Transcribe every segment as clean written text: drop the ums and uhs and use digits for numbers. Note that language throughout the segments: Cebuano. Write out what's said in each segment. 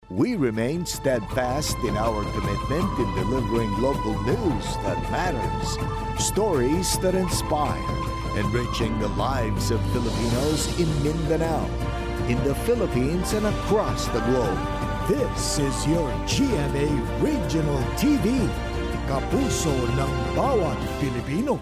We remain steadfast in our commitment in delivering local news that matters, stories that inspire, enriching the lives of Filipinos in Mindanao, in the Philippines, and across the globe. This is your GMA Regional TV, kapuso ng bawat Pilipino.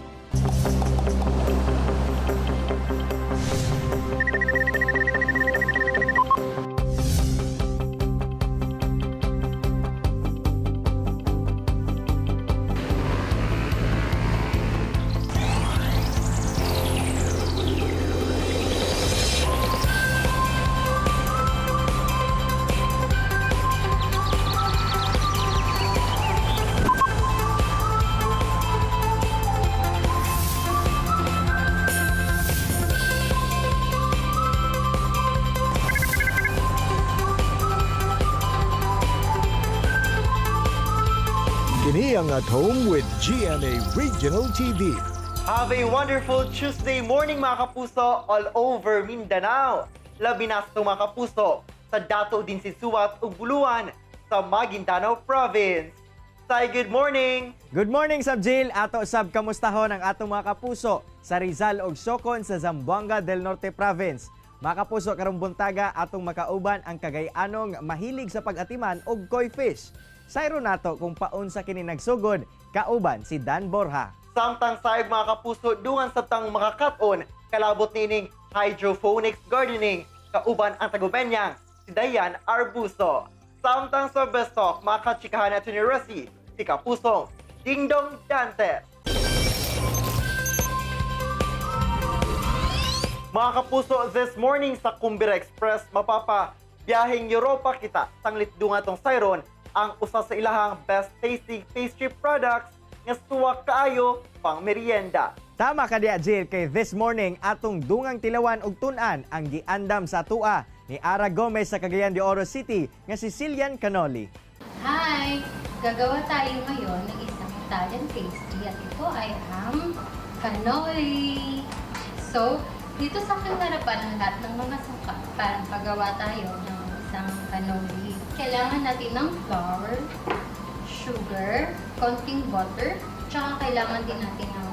Kini ang At Home with GMA Regional TV. Have a wonderful Tuesday morning, mga kapuso, all over Mindanao. Labi na sa mga kapuso sa Dato Dinsinsuat ug Buluan sa Maguindanao Province. Say good morning! Good morning, Sab Jill. Ato sab kamustahon ang atong mga kapuso sa Rizal ug Sokon sa Zamboanga del Norte Province. Mga kapuso, karong buntaga atong makauban ang Cagayanong mahilig sa pag-atiman og koi fish. Sayro nato kung paunsa kini nagsugod kauban si Dan Borja. Samtang sayog, mga kapuso, dungan sa tang makakaton kalabot niining hydroponics gardening kauban ang tagubenyang si Dayan Arbuso. Samtang sa Best Talk, makachikahan natin ni Rossi, si Kapusong Dingdong Dantes. Mga kapuso, this morning sa Kumbira Express, mapapa biyaheng Europa kita sanglit dunga tong sayron ang usa sa ilahang best tasting pastry products nga suwak kaayo pang merienda. Tama ka diya, Jill, kay this morning atong dungang tilawan og tun-an ang giandam sa tua ni Ara Gomez sa Cagayan de Oro City nga Sicilian cannoli. Hi! Gagawa tayo ngayon ng isang Italian pastry at ito ay ang cannoli. So, dito sa aking harapan ang lahat ng mga sangkap para pagawa tayo ng isang cannoli. Kailangan natin ng flour, sugar, konting butter, tsaka kailangan din natin ng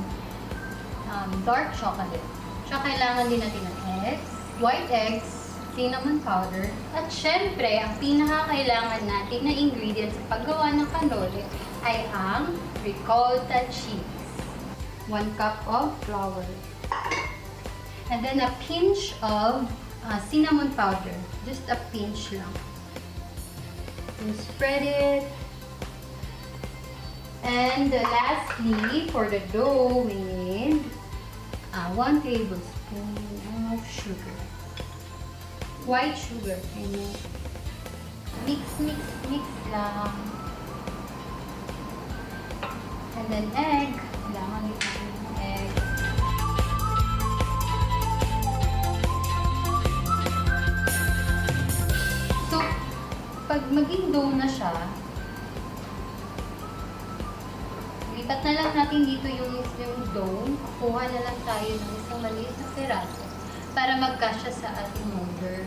dark chocolate. Tsaka kailangan din natin ng eggs, white eggs, cinnamon powder, at syempre, ang pinakakailangan natin na ingredient sa paggawa ng cannoli ay ang ricotta cheese. 1 cup of flour. And then a pinch of cinnamon powder. Just a pinch lang. You spread it. And lastly, for the dough, we need 1 tablespoon of sugar. White sugar. And mix, mix, mix lang. And then egg. Kailangan din natin ng egg. So, pag maging dough na siya, lipat na lang natin dito yung dough. Kuha na lang tayo ng isang maliit na piraso para magkasya sa ating molder.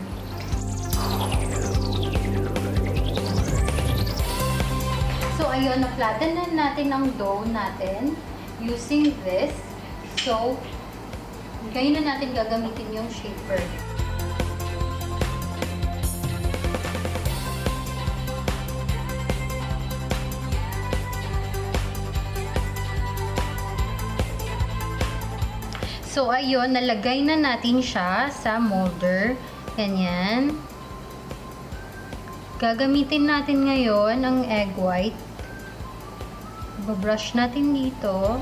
So, ayun, na-flatten na natin ang dough natin using this. So, ngayon na natin gagamitin yung shaper. So, ayun, nalagay na natin siya sa molder. Ganyan. Gagamitin natin ngayon ang egg white. Babrush natin dito.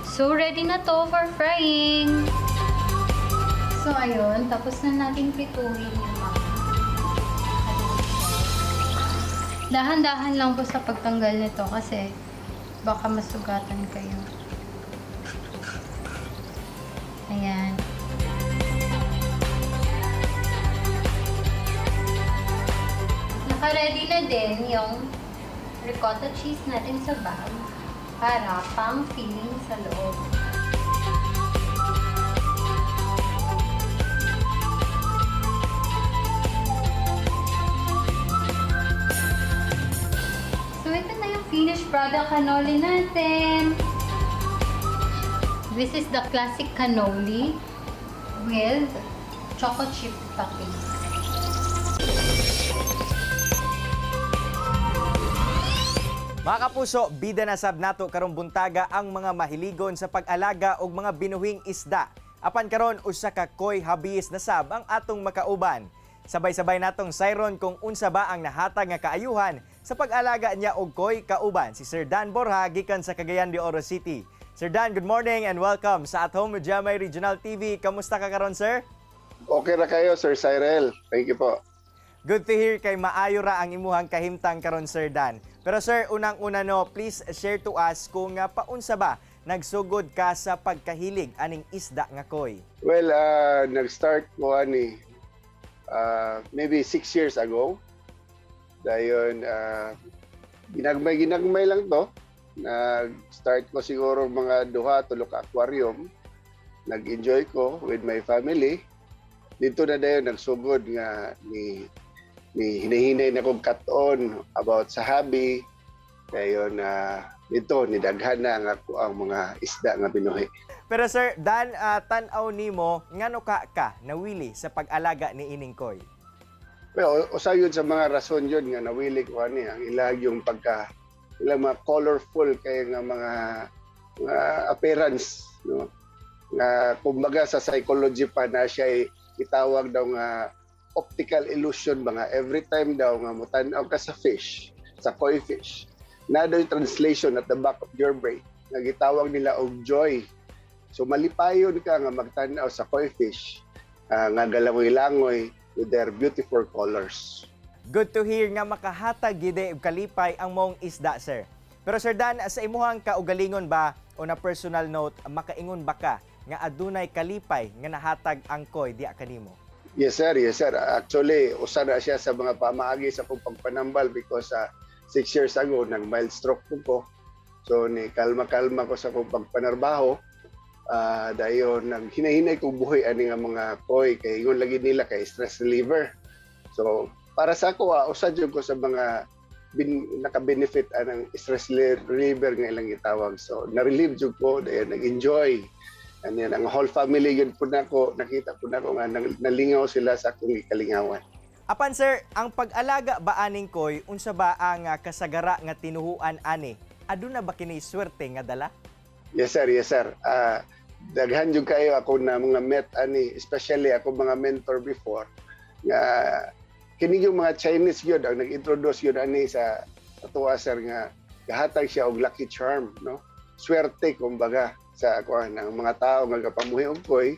So, ready na to for frying. So, ayun, tapos na natin prituhin yung mga. Dahan-dahan lang po sa pagtanggal nito kasi baka masugatan kayo. Ayan. Naka-ready na din yung ricotta cheese natin sa bag para pang filling sa loob. Kada cannoli natin. This is the classic cannoli with choco chip topping. Mga kapuso, bida na sab nato karong buntaga ang mga mahiligon sa pag-alaga og mga binuhing isda. Apan karon usa ka koi hobbyist na sab ang atong makauban. Sabay-sabay natong sayron kung unsa ba ang nahatag nga kaayuhan sa pag-alaga niya og koi kauban si Sir Dan Borja gikan sa Cagayan de Oro City. Sir Dan, good morning and welcome sa At Home with GMA Regional TV. Kamusta ka karon, sir? Okay ra kayo, Sir Cyril. Thank you po. Good to hear kay maayo ra ang imuhang kahimtang karon, Sir Dan. Pero sir, unang-una no, please share to us kung nga paunsa ba nagsugod ka sa pagkahilig aning isda nga koi. Well, nag-start ko ani maybe 6 years ago. Dayon, ginagmay-ginagmay lang to. Nag-start ko siguro mga duha, tulo ka aquarium. Nag-enjoy ko with my family. Dito na dayon nagsugod nga ni hinahinay na kong kat-on about sa hobby. Dayon dito nidaghan na ang ako ang mga isda nga binuhi. Pero Sir Dan, tan-aw nimo ngano ka ka nawili sa pag-alaga ni ining koi? Well, usa yun sa mga rason yun nga nawili ko ani ang ilag yung pagka ilang mga colorful kay nga mga appearance, no, nga kumbaga sa psychology pa na siya ay itawag daw nga optical illusion ba, nga every time daw nga mutan-aw ka sa fish, sa koi fish, na daw yung translation at the back of your brain nga gitawag nila og joy. So malipayon ka nga magtan-aw sa koi fish nga galangoy-langoy with their beautiful colors. Good to hear nga makahatag gid og kalipay ang maong isda, sir. Pero Sir Dan, sa imuhang kaugalingon ba o na personal note, makaingon ba ka nga adunay kalipay nga nahatag ang koi diya kanimo? Yes sir, yes sir. Actually, usa na siya sa mga pamaagi sa akong pagpanambal because 6 years ago, nag mild stroke po ko. So ni kalma-kalma ko sa akong pagpanarbaho. Dayon naghinay-hinay ko buhi ani nga mga koi kay ingon lagi nila kay stress reliever. So para sa ako, usa jud ko sa mga naka-benefit anang stress reliever nga ilang gitawag. So na-relieve jud ko, dayon nag-enjoy. And yan, ang whole family yun po nako, nakita po nako nga nalingaw sila sa akong gikalingawan. Apan sir, ang pag-alaga ba aning koi, unsa ba ang kasagara nga tinuhuan ani? Aduna ba kini swerte nga dala? Yes sir, yes sir. Daghan jud kayo ako na mga met ani, especially ako mga mentor before nga kini yung mga Chinese yun ang nag-introduce yun ani sa atuwa, sir, nga gahatag siya og lucky charm, no, swerte kumbaga sa kuan ang mga tao nga gapamuhi og koi,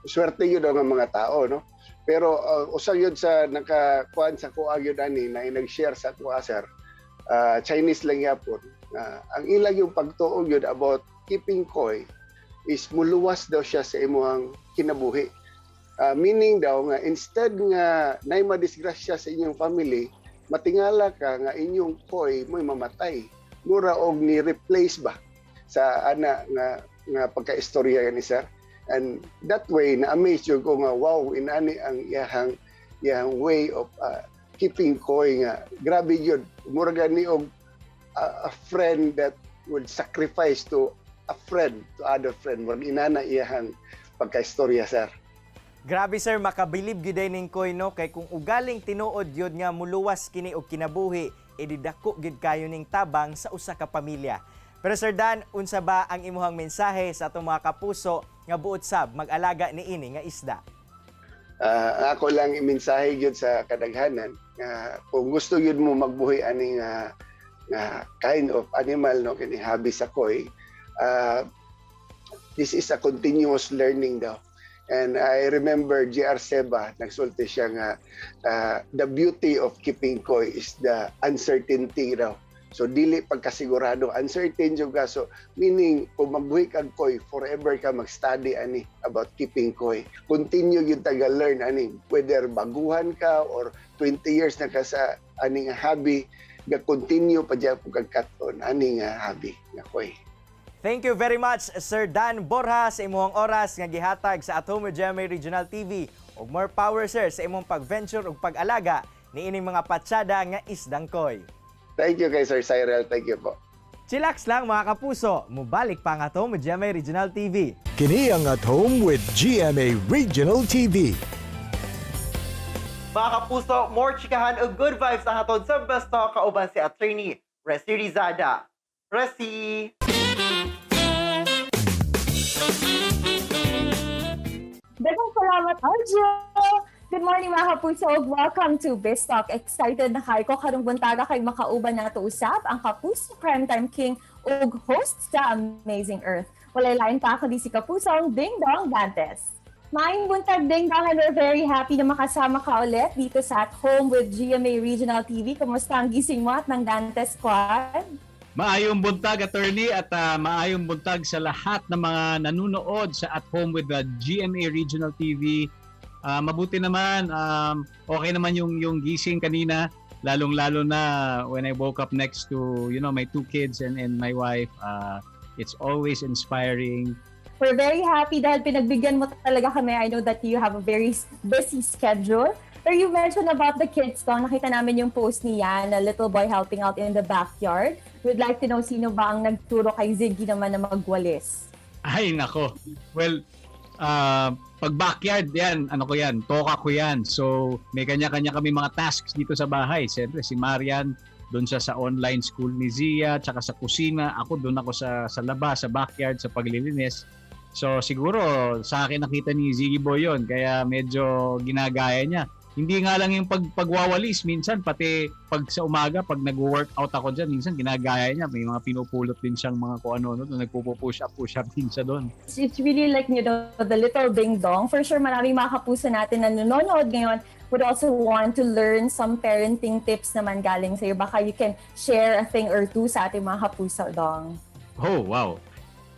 swerte yun ang mga tao, no. Pero usa yun sa nakakuan sa kuha yun ani na nag-share sa kuha, sir, Chinese lang yapon. Ang ilang yung pagtuo yun about keeping koi is muluwas daw siya sa imuhang kinabuhi. Meaning daw nga instead nga nay madisgrasya sa inyong family, matingala ka nga inyong koi mo'y mamatay. Mura og ni replace ba sa ana nga pagkaistorya ni sir. And that way na amaze jud ko nga wow, inani ang iyahang way of keeping koi nga grabe yun. Mura gani og a friend that would sacrifice to a friend to other friend. Murag inana iyahang pagkaistorya, sir. Grabe sir, makabilib gyud ning koi, no, kay kung ugaling tinuod gyud nga muluwas kini og kinabuhi, edi dako gyud kayo ning tabang sa usa ka pamilya. Pero Sir Dan, unsa ba ang imuhang mensahe sa atong mga kapuso nga buot sab mag-alaga niini nga isda? Ako lang imensahe gyud sa kadaghanan nga kung gusto gyud mo magbuhi ani nga kind of animal, no, kini hobby sa koi, this is a continuous learning daw. And I remember JR Seba, nagsulti siya nga the beauty of keeping koi is the uncertainty daw. So dili pagkasigurado, uncertain jud ka. So meaning kung magbuhi kag koi, forever ka mag-study ani about keeping koi. Continue yung taga learn ani, whether baguhan ka or 20 years na ka sa ani nga hobby, ga continue pa diya kag kat-on ani nga hobby nga koi. Thank you very much, Sir Dan Borja, sa imong oras nga gihatag sa At Home with GMA Regional TV. Ug more power, sir, sa imong pag-venture ug pag-alaga niining mga patsada nga isdang koi. Thank you kay Sir Cyril. Thank you po. Chillax lang, mga kapuso, mubalik pa nga to mo GMA Regional TV. Kini ang At Home with GMA Regional TV. Mga kapuso, more chikahan o good vibes ang hatod sa Best Talk kauban si Attorney Resi Rizada. Resi! Daghang salamat, Arjo! Good morning, mga kapuso. Welcome to Biztalk. Excited na kaayo ko karong buntaga kay makauban nato usab ang Kapuso Primetime King ug host sa Amazing Earth. Walay lain pa kundi si Kapusong Dingdong Dantes. Maayong buntag, Dingdong, and we're very happy na makasama ka ulit dito sa At Home with GMA Regional TV. Kumusta ang gising mo at ng Dantes Squad? Maayong buntag, Attorney, at maayong buntag sa lahat ng mga nanunood sa At Home with the GMA Regional TV. Mabuti naman, okay naman yung gising kanina, lalong-lalo na when I woke up next to my two kids and my wife. It's always inspiring. We're very happy dahil pinagbigyan mo talaga kami. I know that you have a very busy schedule. Pero you mentioned about the kids, Dong. Nakita namin yung post ni Yan, a little boy helping out in the backyard. We'd like to know sino ba ang nagturo kay Ziggy naman na magwalis. Ay, nako. Well, pag backyard, yan, ano ko yan, toka ko yan. So, may kanya-kanya kami mga tasks dito sa bahay. Siyempre, si Marian, doon siya sa online school ni Zia, tsaka sa kusina. Ako, doon ako sa labas, sa backyard, sa paglilinis. So, siguro, sa akin nakita ni Ziggy Boy yun, kaya medyo ginagaya niya. Hindi nga lang yung pagwawalis, minsan pati pag sa umaga, pag nag-workout ako dyan, minsan ginagaya niya. May mga pinupulot din siyang mga kung ano-ano, nagpupu-push up, push up din siya doon. It's really like the little ding dong. For sure, maraming mga kapuso natin na nanonood ngayon would also want to learn some parenting tips naman galing sa'yo. Baka you can share a thing or two sa ating mga kapuso, Dong. Oh, wow.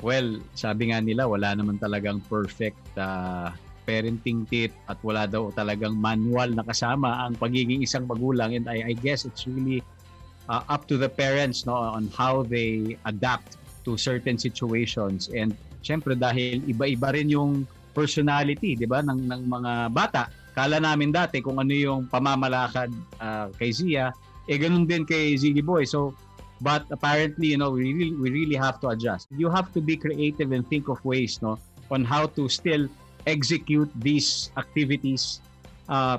Well, sabi nga nila, wala naman talagang perfect parenting tip at wala daw talagang manual na kasama ang pagiging isang magulang, and I guess it's really up to the parents, no, on how they adapt to certain situations. And syempre, dahil iba-iba rin yung personality, 'di ba, ng mga bata. Kala namin dati kung ano yung pamamalakad kay Zia, eh ganun din kay Ziggy Boy. So but apparently, we really have to adjust. You have to be creative and think of ways, no, on how to still execute these activities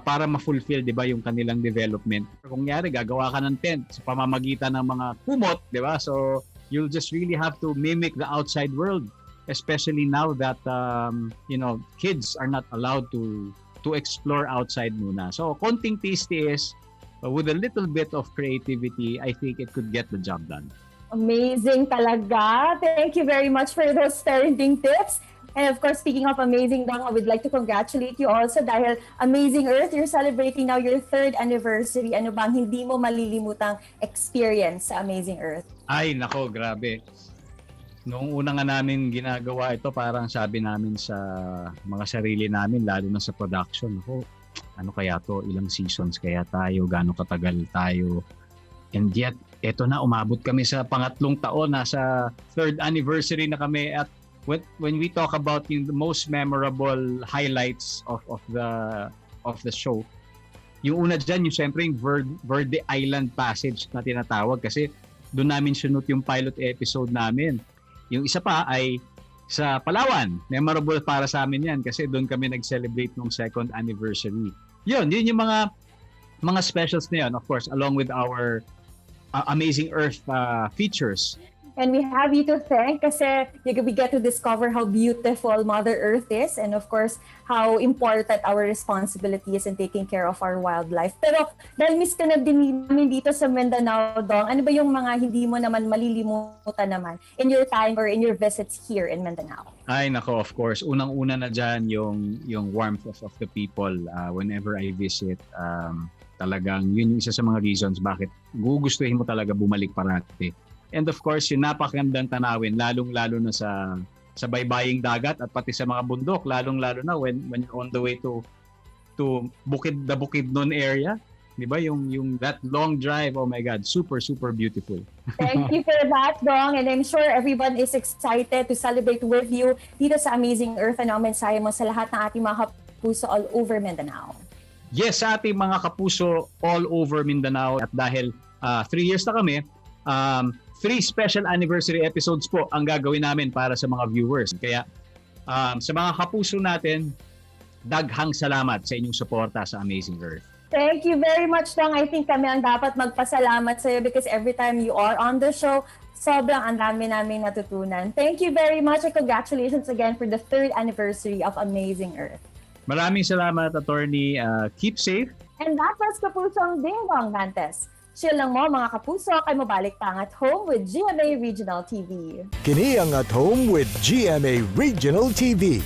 para ma-fulfill, 'di ba, yung kanilang development. Kung kunyari gagawa ka ng tent sa pamamagitan ng mga kumot, 'di ba? So you'll just really have to mimic the outside world, especially now that kids are not allowed to explore outside muna. So konting tiis-tiis, but with a little bit of creativity, I think it could get the job done. Amazing talaga. Thank you very much for those parenting tips. And of course, speaking of amazing, Dong, I would like to congratulate you also dahil Amazing Earth, you're celebrating now your third anniversary. Ano bang hindi mo malilimutang experience sa Amazing Earth? Ay, nako, grabe. Noong una nga namin ginagawa ito, parang sabi namin sa mga sarili namin, lalo na sa production, ako, ano kaya to? Ilang seasons kaya tayo? Gaano katagal tayo? And yet, eto na, umabot kami sa pangatlong taon, nasa third anniversary na kami, at when we talk about yung the most memorable highlights of the show, yung una dyan, yung siyempre yung Verde Island Passage na tinatawag kasi doon namin shinoot yung pilot episode namin. Yung isa pa ay sa Palawan. Memorable para sa amin yan kasi doon kami nag-celebrate ng second anniversary. Yun yung mga specials na yun, of course, along with our Amazing Earth features. And we have you to thank kasi we get to discover how beautiful Mother Earth is and, of course, how important our responsibility is in taking care of our wildlife. Pero dahil miss ka na din namin dito sa Mindanao, Dong, ano ba yung mga hindi mo naman malilimutan naman in your time or in your visits here in Mindanao? Ay nako, of course. Unang-una na dyan yung warmth of the people whenever I visit. Talagang yun yung isa sa mga reasons bakit gugustuhin mo talaga bumalik parati. And of course, yung napakagandang tanawin, lalong-lalo na sa baybaying dagat at pati sa mga bundok, lalong-lalo na when you're on the way to Bukid the Bukidnon area, 'di ba? Yung that long drive, oh my God, super super beautiful. Thank you for that, Dong. And I'm sure everyone is excited to celebrate with you dito sa Amazing Earth. Ano ang mensahe mo sa lahat ng ating mga kapuso all over Mindanao? Yes, sa ating mga kapuso all over Mindanao, at dahil 3 years na kami. Three special anniversary episodes po ang gagawin namin para sa mga viewers. Kaya sa mga kapuso natin, daghang salamat sa inyong suporta sa Amazing Earth. Thank you very much, Dong. I think kami ang dapat magpasalamat sa'yo because every time you are on the show, sobrang ang dami namin natutunan. Thank you very much and congratulations again for the third anniversary of Amazing Earth. Maraming salamat, Attorney. Keep safe. And that was Kapusong Dingdong Dantes. Chill lang mo, mga kapuso, kay mobalik pa ang At Home with GMA Regional TV. Kini ang At Home with GMA Regional TV.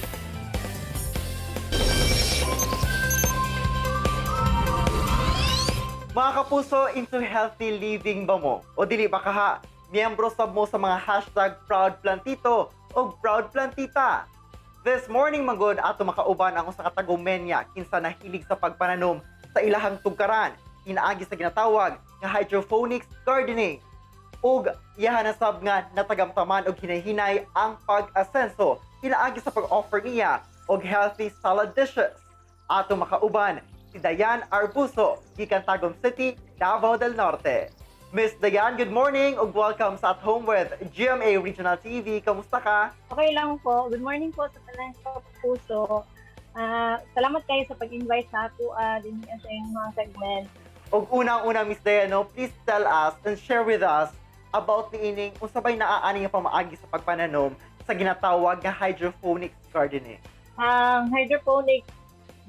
Mga kapuso, into healthy living ba mo? O dili ba kaha? Miyembro sab mo sa mga #ProudPlantito o #ProudPlantita. This morning magod ato makauban ang usa ka tagumenya kinsa nahilig sa pagpananom sa ilahang tugkaran pinaagi sa ginatawag nga hydroponics gardening. Ug iyahan na sab nga natagamtaman og hinay-hinay ang pag-asenso pinaagi sa pag-offer niya og healthy salad dishes. Ato makauban si Dayan Arbuso gikan Tagum City, Davao del Norte. Miss Dayan, good morning ug welcome sa At Home with GMA Regional TV. Kamusta ka? Okay lang po. Good morning po sa tanan kapuso. Salamat kayo sa pag-invite sa ako din sa inyong mga segment. Ug unang-una, Miss Dayan, no, please tell us and share with us about niining unsa bay naa ani nga pamaagi sa pagpananom sa ginatawag nga hydroponics gardening. Ang hydroponic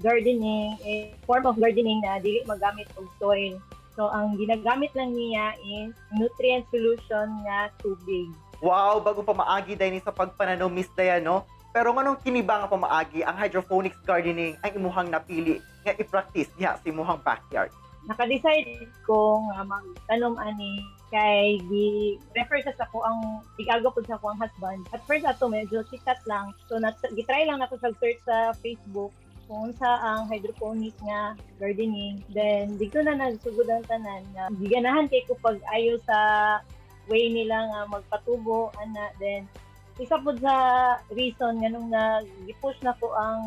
gardening is form of gardening na dili magamit og soil. So ang ginagamit lang niya is nutrient solution nga tubig. Wow, bago pamaagi dahil ni sa pagpananom, Miss Dayan, no? Pero nganong kini ba nga pamaagi ang hydroponics gardening ang imuhang napili nga i-practice diha sa imuhang backyard? Naka-decide ko nga magtanom ani kay gi refer sa ako ang ig-aga pud sa ako ang husband. At first ato medyo sikat lang. So gitry lang nako sa search sa Facebook kung unsa ang hydroponic nga gardening. Then didto na nagsugod ang tanan nga giganahan kay ko pag ayo sa way nila nga magpatubo ana. Then isa pud sa reason nganong nag-push na ko ang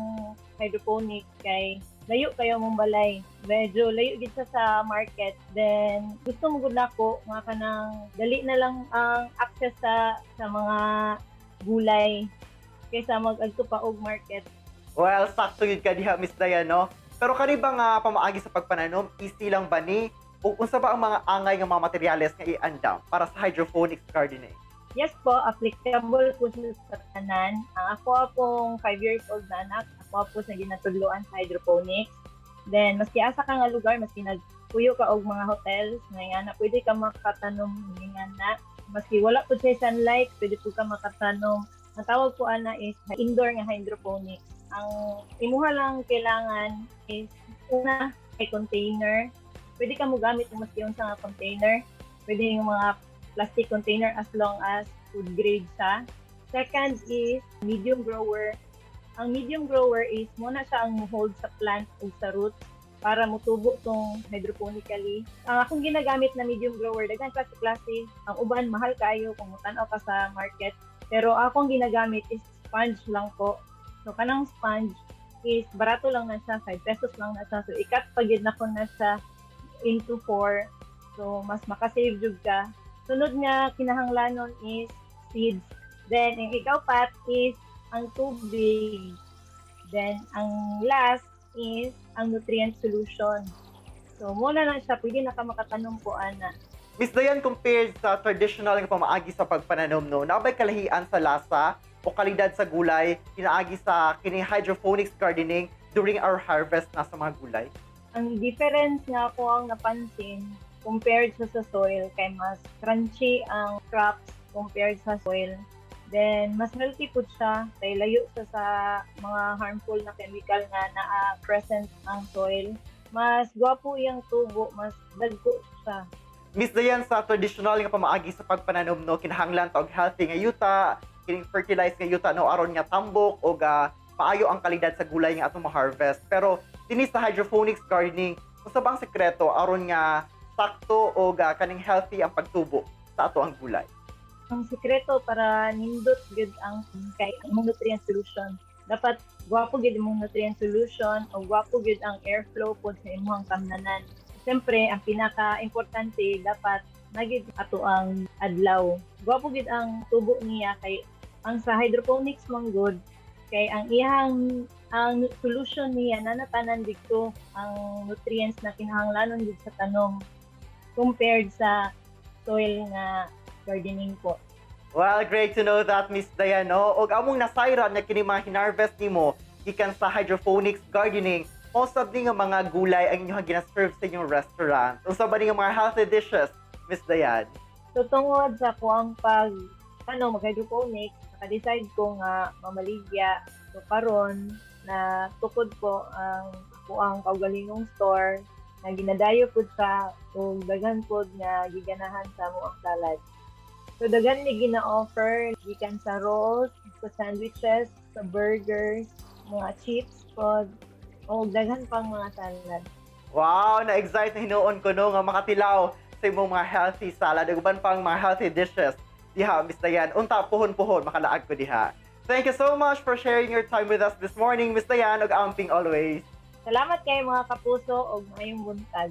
hydroponic kay layo kayo mong balay. Medyo layo gid siya sa market. Then gusto mo gud nako nga kanang dali na lang ang access sa mga gulay kaysa mag-adto pa og market. Well, sakto yun ka diha, Miss Dayan, no? Pero kani ba nga pamaagi sa pagpananom, easy lang ba ni? O unsa ba ang mga angay nga mga materyales nga iandam para sa hydroponics gardening? Yes po, applicable po siya sa tanan. Ang ako pong 5 years old na anak, ako po sa ginatudloan sa hydroponics. Then, maski asa ka nga lugar, maski nagpuyo ka og mga hotels, nga na pwede ka makatanom nga na. Maski wala po siya sunlight, pwede po ka makatanom. Ang tawag po ana is indoor nga hydroponics. Ang imuha lang kailangan is una kay container. Pwede ka mo gamit og maski unsa nga container. Pwede yung mga plastic container as long as food grade siya. Second is medium grower. Ang medium grower is muna siya ang hold sa plant ug sa roots para mutubo tong hydroponically. Ang akong ginagamit na medium grower, daghan klase-klase. Ang uban mahal kayo kung mutan-aw ka sa market. Pero akong ginagamit is sponge lang po. So kanang sponge is barato lang na siya, 5 pesos lang na siya. So i-cut pa gyud nako na siya into 4. So mas makasave jud ka. Sunod nga kinahanglanon is seeds. Then ang ikaupat is ang tubig. Then ang last is ang nutrient solution. So muna na siya, pwede na ka makatanom po ana. Miss Dayan, compared sa traditional nga pamaagi sa pagpananom, no, naa bay kalahian sa lasa o kalidad sa gulay pinaagi sa kini hydroponics gardening during our harvest na sa mga gulay? Ang difference nga ako ang napansin compared sa soil kay mas crunchy ang crops compared sa soil. Then mas healthy pud siya kay layo siya sa mga harmful na chemical nga naa present ang soil. Mas gwapo iyang tubo, mas dagko siya. Miss Dayan, sa traditional nga pamaagi sa pagpananom, no, kinahanglan ta og healthy nga yuta, kining fertilized nga yuta, no, aron nga tambok og maayo ang kalidad sa gulay nga atong ma-harvest. Pero dinhi sa hydroponics gardening, unsa ba ang sekreto aron nga sakto og kaning healthy ang pagtubo sa ato ang gulay? Ang sikreto para nindot gud ang kay ang nutrient solution. Dapat gwapo gid imong nutrient solution o gwapo gid ang airflow pod sa imong kamnanan. Siyempre, ang pinaka-importante dapat naa gyud ato ang adlaw. Gwapo gid ang tubo niya kay ang sa hydroponics man gud kay ang iyang ang solution niya na natanan didto ang nutrients na kinahanglanon gid sa tanom compared sa soil nga gardening po. Well, great to know that, Miss Dayan, no? Og among nasayran nga kini mga hinarvest nimo gikan sa hydroponics gardening, mao sab ni nga mga gulay ang inyong gina-serve sa inyong restaurant. Unsa ba ni nga mga healthy dishes, Miss Dayan? So tungod sa kuang pag ano mag-hydroponics, naka-decide ko nga mamaligya. So karon na tukod ko ang kuang kaugalingong store na ginadayo pud sa ug daghan pud nga giganahan sa among salad. So daghan ni gina-offer gikan sa rolls, sa sandwiches, sa burgers, mga chips pod, o daghan pang mga salad. Wow, na-excite na hinuon ko, no, nga makatilaw sa imong mga healthy salad ug uban pang mga healthy dishes diha, Miss Dayan. Unta puhon-puhon makalaag ko diha. Thank you so much for sharing your time with us this morning, Miss Dayan, ug amping always. Salamat kay mga kapuso ug maayong buntag.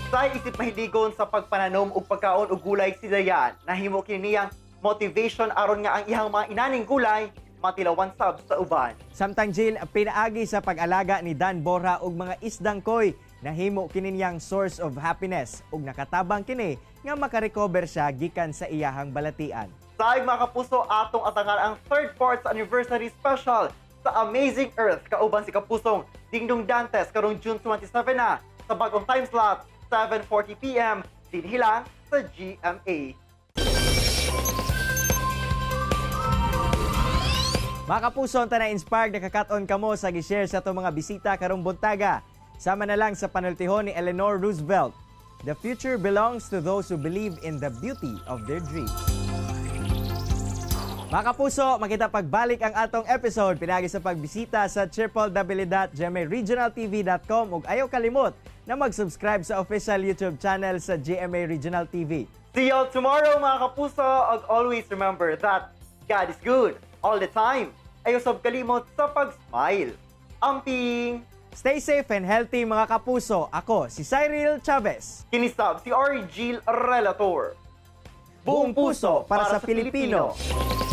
Sa isip mahiligon sa pagpananom ug pagkaon og gulay si Dayan, nahimo kini niyang motivation aron nga ang iyang mga inaning gulay matilawan sab sa uban. Samtang Jill, pinaagi sa pag-alaga ni Dan Borja og mga isdang koi, nahimo kini niyang source of happiness ug nakatabang kini nga makarecover siya gikan sa iyahang balatian. Saig, mga kapuso, atong atangan ang third part sa anniversary special sa Amazing Earth kauban si Kapusong Dingdong Dantes karong June 27 na sa bagong time slot, 7:40 p.m. dinhi lang sa GMA. Mga kapuso, unta na-inspired, nakakat-on kamo sa gi-share sa atong mga bisita karong buntaga. Sama na lang sa panultihon ni Eleanor Roosevelt: "The future belongs to those who believe in the beauty of their dreams." Mga kapuso, makita pagbalik ang atong episode pinagi sa pagbisita sa www.gmaregionaltv.com ug ayaw kalimot na mag-subscribe sa official YouTube channel sa GMA Regional TV. See you all tomorrow, mga kapuso, ug always remember that God is good all the time. Ayaw sab kalimot sa pag-smile. Amping! Stay safe and healthy, mga kapuso. Ako si Cyril Chavez. Kini sab si R. Relator. Buong puso para sa Pilipino. Pilipino.